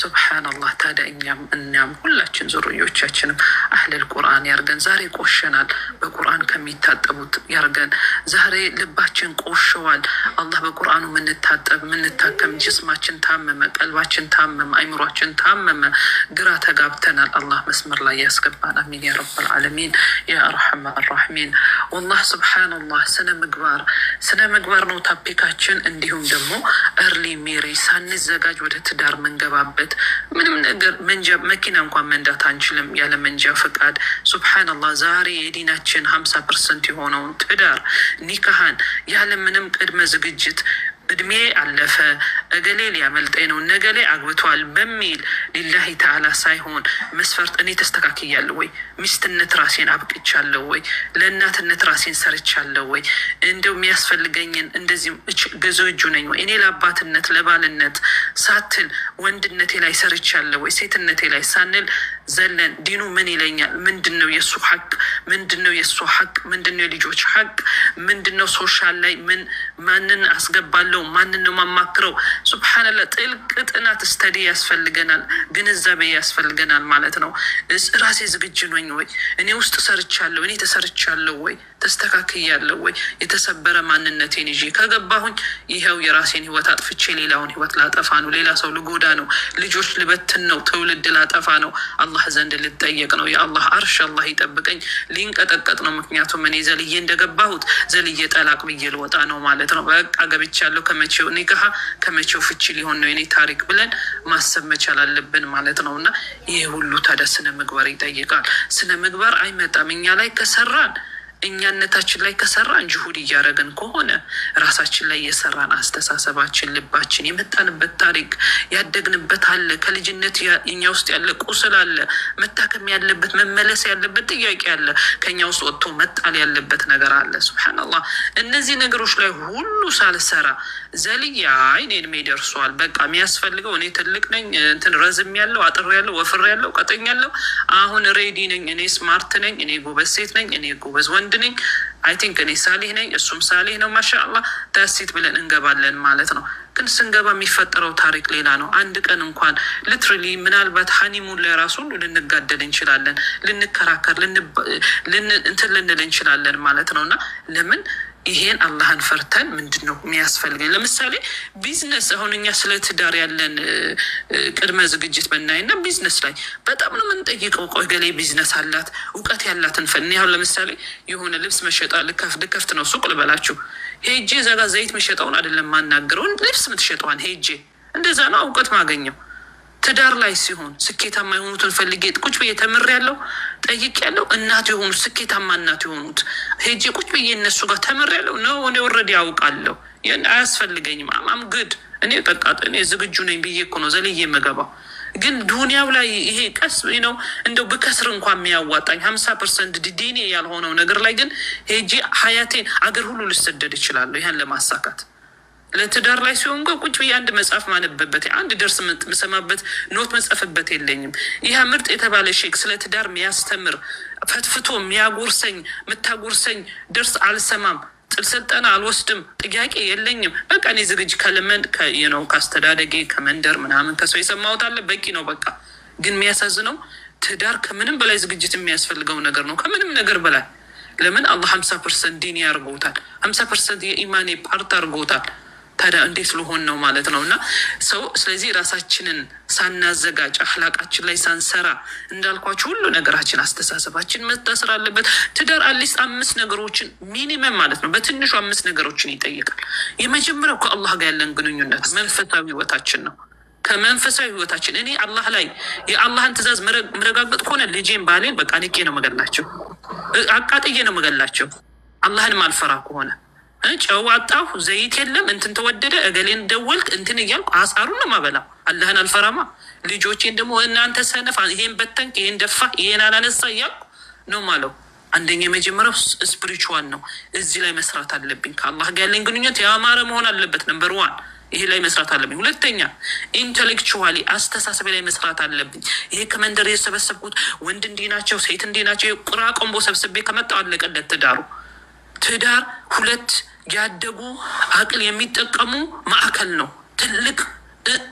ሱብሓነላህ። ታዲያ እኛም ሁላችን ዙርዮቻችንም አህለል ቁርአን ያርገን። ዛሬ ቆሸናል፣ በቁርአን ከሚታጠቡት ያርገን። ዛሬ ልባችን ቆሸዋል። አላህ በቁርአኑ ምንታጠብ ምንታከም፣ ጅስማችን ታመመ፣ ቀልባችን ታመመ፣ አይምሯችን ታመመ፣ ግራ ተጋብተናል። አላህ መስመር ላይ ያስገባን። አሚን ያ ረበል ዓለሚን ያ አርሐመ አራሕሚን። ወላህ ሱብሓነላህ። ስነ ምግባር፣ ስነ ምግባር ነው topic ኣችን። እንዲሁም ደግሞ early marriage፣ ሳንዘጋጅ ወደ ትዳር ምንገባበት፣ ምንም ነገር መንጃ መኪና እንኳን መንዳት አንችልም ያለ መንጃ ፈቃድ። ሱብሓነላህ፣ ዛሬ የዲናችን 50% የሆነውን ትዳር ኒካሃን ያለ ምንም ቅድመ ዝግጅት፣ እድሜ አለፈ፣ እገሌ ሊያመልጠኝ ነው፣ ነገሌ አግብቷል በሚል ሊላሂ ተዓላ ሳይሆን መስፈርት እኔ ተስተካክያለሁ ወይ፣ ሚስትነት ራሴን አብቅቻለሁ ወይ፣ ለእናትነት ራሴን ሰርቻለሁ ወይ፣ እንደው የሚያስፈልገኝን እንደዚህ ዝግጁ ነኝ ወይ፣ እኔ ለአባትነት ለባልነት ሳትል ወንድነቴ ላይ ሰርቻለሁ ወይ፣ ሴትነቴ ላይ ሳንል ዘለን ዲኑ ምን ይለኛል፣ ምንድን ነው የእሱ ሐቅ፣ ምንድን ነው የእሱ ሐቅ፣ ምንድን ነው የልጆች ሐቅ፣ ምንድን ነው social ላይ ምን ማንን አስገባለሁ፣ ማንን ነው ማማክረው? ሱብሓነላህ፣ ጥልቅ ጥናት study ያስፈልገናል፣ ግንዛቤ ያስፈልገናል ማለት ነው። ራሴ ዝግጁ ነኝ ወይ? እኔ ውስጥ ሰርቻለሁ፣ እኔ ተሰርቻለሁ ወይ? ተስተካክያለሁ ወይ? የተሰበረ ማንነቴን ይዤ ከገባሁኝ ይኸው የራሴን ህይወት አጥፍቼ ሌላውን ህይወት ላጠፋ ነው፣ ሌላ ሰው ልጎዳ ነው፣ ልጆች ልበትን ነው፣ ትውልድ ላጠፋ ነው፣ አላህ ዘንድ ልጠየቅ ነው። የአላህ አርሽ አላህ ይጠብቀኝ ሊንቀጠቀጥ ነው። ምክንያቱም እኔ ዘልዬ እንደገባሁት ዘልዬ ጠላቅ ብዬ ልወጣ ነው ማለት ነው። በቃ ገብቻለሁ፣ ከመቼው ኒካሃ ከመቼው ፍቺ ሊሆን ነው የኔ ታሪክ ብለን ማሰብ መቻል አለብን ማለት ነው። እና ይሄ ሁሉ ታዲያ ስነ ምግባር ይጠይቃል። ስነ ምግባር አይመጣም እኛ ላይ ከሰራን፣ እኛነታችን ላይ ከሰራን፣ ጅሁድ እያደረግን ከሆነ፣ ራሳችን ላይ የሰራን፣ አስተሳሰባችን፣ ልባችን፣ የመጣንበት ታሪክ፣ ያደግንበት አለ። ከልጅነት እኛ ውስጥ ያለ ቁስል አለ። መታከም ያለበት፣ መመለስ ያለበት ጥያቄ አለ። ከኛ ውስጥ ወጥቶ መጣል ያለበት ነገር አለ። ሱብሓነላህ። እነዚህ ነገሮች ላይ ሁሉ ሳልሰራ ዘልዬ አይ እኔ እድሜ ደርሷል፣ በቃ የሚያስፈልገው እኔ ትልቅ ነኝ፣ እንትን ረዝም ያለው፣ አጥር ያለው፣ ወፍር ያለው፣ ቀጠኝ ያለው፣ አሁን ready ነኝ፣ እኔ smart ነኝ፣ እኔ ጎበዝ ሴት ነኝ፣ እኔ ጎበዝ ወንድ ነኝ፣ I think እኔ ሳሌህ ነኝ፣ እሱም ሳሌህ ነው፣ ማሻአላህ that's it ብለን እንገባለን ማለት ነው። ግን ስንገባ የሚፈጠረው ታሪክ ሌላ ነው። አንድ ቀን እንኳን literally ምናልባት honeymoon ላይ ራሱ ሁሉ ልንጋደል እንችላለን፣ ልንከራከር፣ እንትን ልንል እንችላለን ማለት ነው። እና ለምን ይሄን አላህን ፈርተን ምንድን ነው የሚያስፈልገኝ? ለምሳሌ ቢዝነስ፣ አሁን እኛ ስለ ትዳር ያለን ቅድመ ዝግጅት ብናይና ቢዝነስ ላይ በጣም ነው የምንጠይቀው። ቆይ ገሌ ቢዝነስ አላት፣ እውቀት ያላትን ፈን። አሁን ለምሳሌ የሆነ ልብስ መሸጣ ልከፍት ነው ሱቅ ልበላችሁ፣ ሄጄ እዛ ጋ ዘይት መሸጠውን አይደለም ማናገረውን፣ ልብስ የምትሸጠዋን ሄጄ እንደዛ ነው እውቀት ማገኘው። ትዳር ላይ ሲሆን ስኬታማ የሆኑትን ፈልጌ ቁጭ ብዬ ተምሬያለሁ፣ ጠይቄያለሁ። እናት የሆኑት፣ ስኬታማ እናት የሆኑት ሄጄ ቁጭ ብዬ እነሱ ጋር ተምሬያለሁ ነው። እኔ already ያውቃለሁ፣ አያስፈልገኝም። I'm good፣ እኔ በቃ እኔ ዝግጁ ነኝ ብዬ እኮ ነው ዘልዬ የምገባው። ግን ዱንያው ላይ ይሄ ቀስ ነው፣ እንደው ብከስር እንኳን የሚያዋጣኝ 50% ዲኔ ያልሆነው ነገር ላይ ግን ሄጄ ሀያቴን አገር ሁሉ ልሰደድ እችላለሁ ይህን ለማሳካት። ለትዳር ላይ ሲሆን ግን ቁጭ ብዬ አንድ መጽሐፍ ማነብበት፣ አንድ ደርስ ምሰማበት፣ note መጽፍበት የለኝም። ይህ ምርጥ የተባለ ሼክ ስለ ትዳር የሚያስተምር፣ ፈትፍቶ የሚያጎርሰኝ፣ የምታጎርሰኝ ደርስ አልሰማም። ጥል ስልጠና አልወስድም። ጥያቄ የለኝም። በቃ እኔ ዝግጅ ከለመን ነው፣ ከአስተዳደጌ፣ ከመንደር ምናምን ከሰው የሰማሁት አለ፣ በቂ ነው። በቃ ግን የሚያሳዝነው ትዳር ከምንም በላይ ዝግጅት የሚያስፈልገው ነገር ነው። ከምንም ነገር በላይ። ለምን? አላህ 50% ዲን ያርገውታል። 50% የኢማኔ part አድርገውታል። ታዲያ እንዴት ልሆን ነው ማለት ነው። እና ሰው ስለዚህ ራሳችንን ሳናዘጋጅ፣ አህላቃችን ላይ ሳንሰራ፣ እንዳልኳችሁ ሁሉ ነገራችን አስተሳሰባችን መታሰር አለበት። ትዳር at least አምስት ነገሮችን minimum ማለት ነው፣ በትንሹ አምስት ነገሮችን ይጠይቃል። የመጀመሪያው ከአላህ ጋር ያለን ግንኙነት መንፈሳዊ ህይወታችን ነው። ከመንፈሳዊ ህይወታችን እኔ አላህ ላይ የአላህን ትእዛዝ ምረጋገጥ ከሆነ ልጄን ባሌን በቃ ንቄ ነው መገላቸው፣ አቃጥዬ ነው መገላቸው። አላህን ማልፈራ ከሆነ ጨው አጣሁ፣ ዘይት የለም፣ እንትን ተወደደ፣ እገሌን ደወልክ እንትን እያልኩ አሳሩን ነው ማበላው። አላህን አልፈራማ። ልጆቼን ደግሞ እናንተ ሰነፍ፣ ይሄን በተንክ፣ ይሄን ደፋ፣ ይሄን አላነሳ እያልኩ ነው ማለው። አንደኛ የመጀመሪያው spiritual ነው። እዚህ ላይ መስራት አለብኝ። ከአላህ ጋር ያለኝ ግንኙነት ያማረ መሆን አለበት። Number one ይሄ ላይ መስራት አለብኝ። ሁለተኛ intellectually አስተሳሰብ ላይ መስራት አለብኝ። ይሄ ከመንደር የሰበሰብኩት ወንድ እንዲህ ናቸው፣ ሴት እንዲህ ናቸው፣ ቁራቆንቦ ሰብስቤ ከመጣው አለቀለት ትዳሩ። ትዳር ሁለት ያደጉ አቅል የሚጠቀሙ ማዕከል ነው። ትልቅ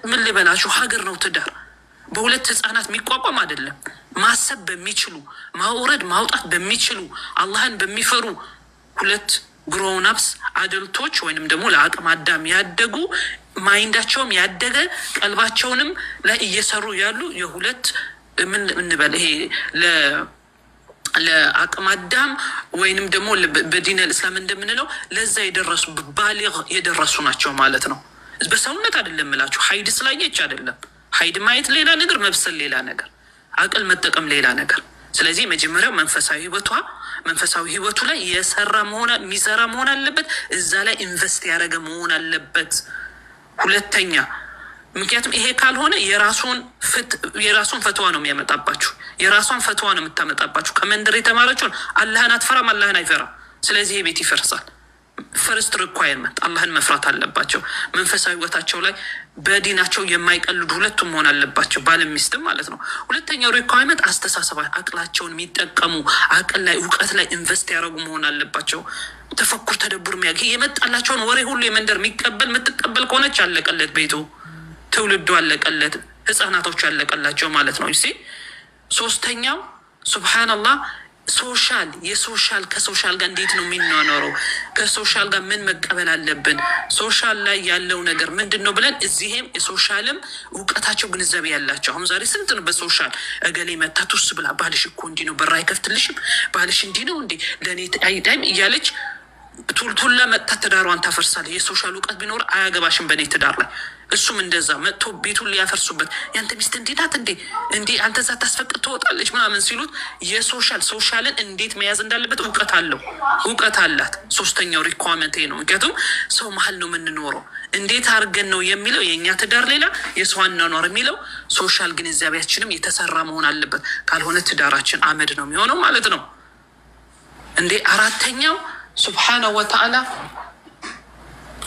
ምን ልበላችሁ ሀገር ነው ትዳር። በሁለት ህፃናት የሚቋቋም አይደለም። ማሰብ በሚችሉ፣ ማውረድ ማውጣት በሚችሉ፣ አላህን በሚፈሩ ሁለት grown ups adult ኦች ወይንም ደግሞ ለአቅመ አዳም ያደጉ፣ mind ኣቸውም ያደገ፣ ቀልባቸውንም ላይ እየሰሩ ያሉ የሁለት ምን እንበል ይሄ ለአቅመ አዳም ወይንም ደግሞ በዲነል እስላም እንደምንለው ለዛ የደረሱ፣ ባሊግ የደረሱ ናቸው ማለት ነው። በሰውነት አይደለም ምላችሁ፣ ሀይድ ስላየች አይደለም። ሀይድ ማየት ሌላ ነገር፣ መብሰል ሌላ ነገር፣ አቅል መጠቀም ሌላ ነገር። ስለዚህ መጀመሪያው መንፈሳዊ ህይወቷ፣ መንፈሳዊ ህይወቱ ላይ የሰራ መሆን፣ የሚሰራ መሆን አለበት። እዛ ላይ invest ያደረገ መሆን አለበት። ሁለተኛ ምክንያቱም ይሄ ካልሆነ የራሱን ፈትዋ ነው የሚያመጣባችሁ። የራሷን ፈትዋ ነው የምታመጣባችሁ። ከመንደር የተማረችውን አላህን አትፈራም፣ አላህን አይፈራም። ስለዚህ ይሄ ቤት ይፈርሳል። First requirement አላህን መፍራት አለባቸው። መንፈሳዊ ህይወታቸው ላይ በዲናቸው የማይቀልዱ ሁለቱም መሆን አለባቸው፣ ባልም ሚስትም ማለት ነው። ሁለተኛው requirement አስተሳሰባ፣ አቅላቸውን የሚጠቀሙ፣ አቅል ላይ፣ እውቀት ላይ invest ያደረጉ መሆን አለባቸው። ተፈኩር ተደቡር የሚያ የመጣላቸውን ወሬ ሁሉ የመንደር የሚቀበል፣ የምትቀበል ከሆነች አለቀለት ቤቱ፣ ትውልዱ አለቀለት፣ ህፃናቶቹ ያለቀላቸው ማለት ነው። See፣ ሶስተኛው ሱብሓነላህ social የ social ከ social ጋር እንዴት ነው የሚኗኗረው? ከ social ጋር ምን መቀበል አለብን? Social ላይ ያለው ነገር ምንድን ነው ብለን እዚህም የ social ም እውቀታቸው ግንዛቤ ያላቸው። አሁን ዛሬ ስንት ነው በ social እገሌ መታ ቱስ ብላ ባልሽ እኮ እንዲህ ነው፣ በር አይከፍትልሽም፣ ባልሽ እንዲህ ነው እንዴ ለእኔ አይዳይም እያለች ቱልቱላ መጥታ ትዳሯን ታፈርሳለች። የ social እውቀት ቢኖር አያገባሽም በእኔ ትዳር ላይ። እሱም እንደዛ መጥቶ ቤቱን ሊያፈርሱበት ያንተ ሚስት እንዲህ ናት እንዴ፣ እንዲህ አንተ እዛ ታስፈቅድ ትወጣለች ምናምን ሲሉት የ social ን እንዴት መያዝ እንዳለበት እውቀት አለው፣ እውቀት አላት። ሶስተኛው requirement ነው። ምክንያቱም ሰው መሀል ነው የምንኖረው። እንዴት አድርገን ነው የሚለው የእኛ ትዳር ሌላ የሰው አኗኗር የሚለው social ግንዛቤያችንም የተሰራ መሆን አለበት። ካልሆነ ትዳራችን አመድ ነው የሚሆነው ማለት ነው። እንዴ አራተኛው ሱብሓነሁ ወተዓላ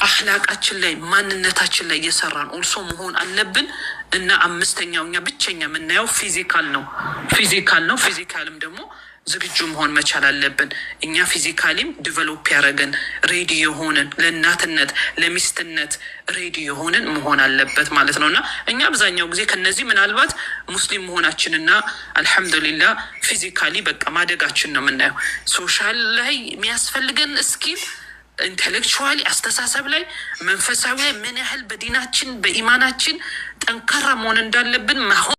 አህላቃችን ላይ፣ ማንነታችን ላይ እየሰራን also መሆን አለብን። እና አምስተኛው እኛ ብቸኛ የምናየው physical ነው፣ physical ነው። Physical ም ደግሞ ዝግጁ መሆን መቻል አለብን። እኛ physically ም develop ያደረግን፣ ready የሆንን፣ ለእናትነት ለሚስትነት ready የሆንን መሆን አለበት ማለት ነው። እና እኛ አብዛኛው ጊዜ ከነዚህ ምናልባት ሙስሊም መሆናችንና አልሐምዱሊላ physically በቃ ማደጋችን ነው የምናየው። Social ላይ የሚያስፈልገን skill፣ intellectually አስተሳሰብ ላይ፣ መንፈሳዊ ላይ ምን ያህል በዲናችን በኢማናችን ጠንካራ መሆን እንዳለብን መሆን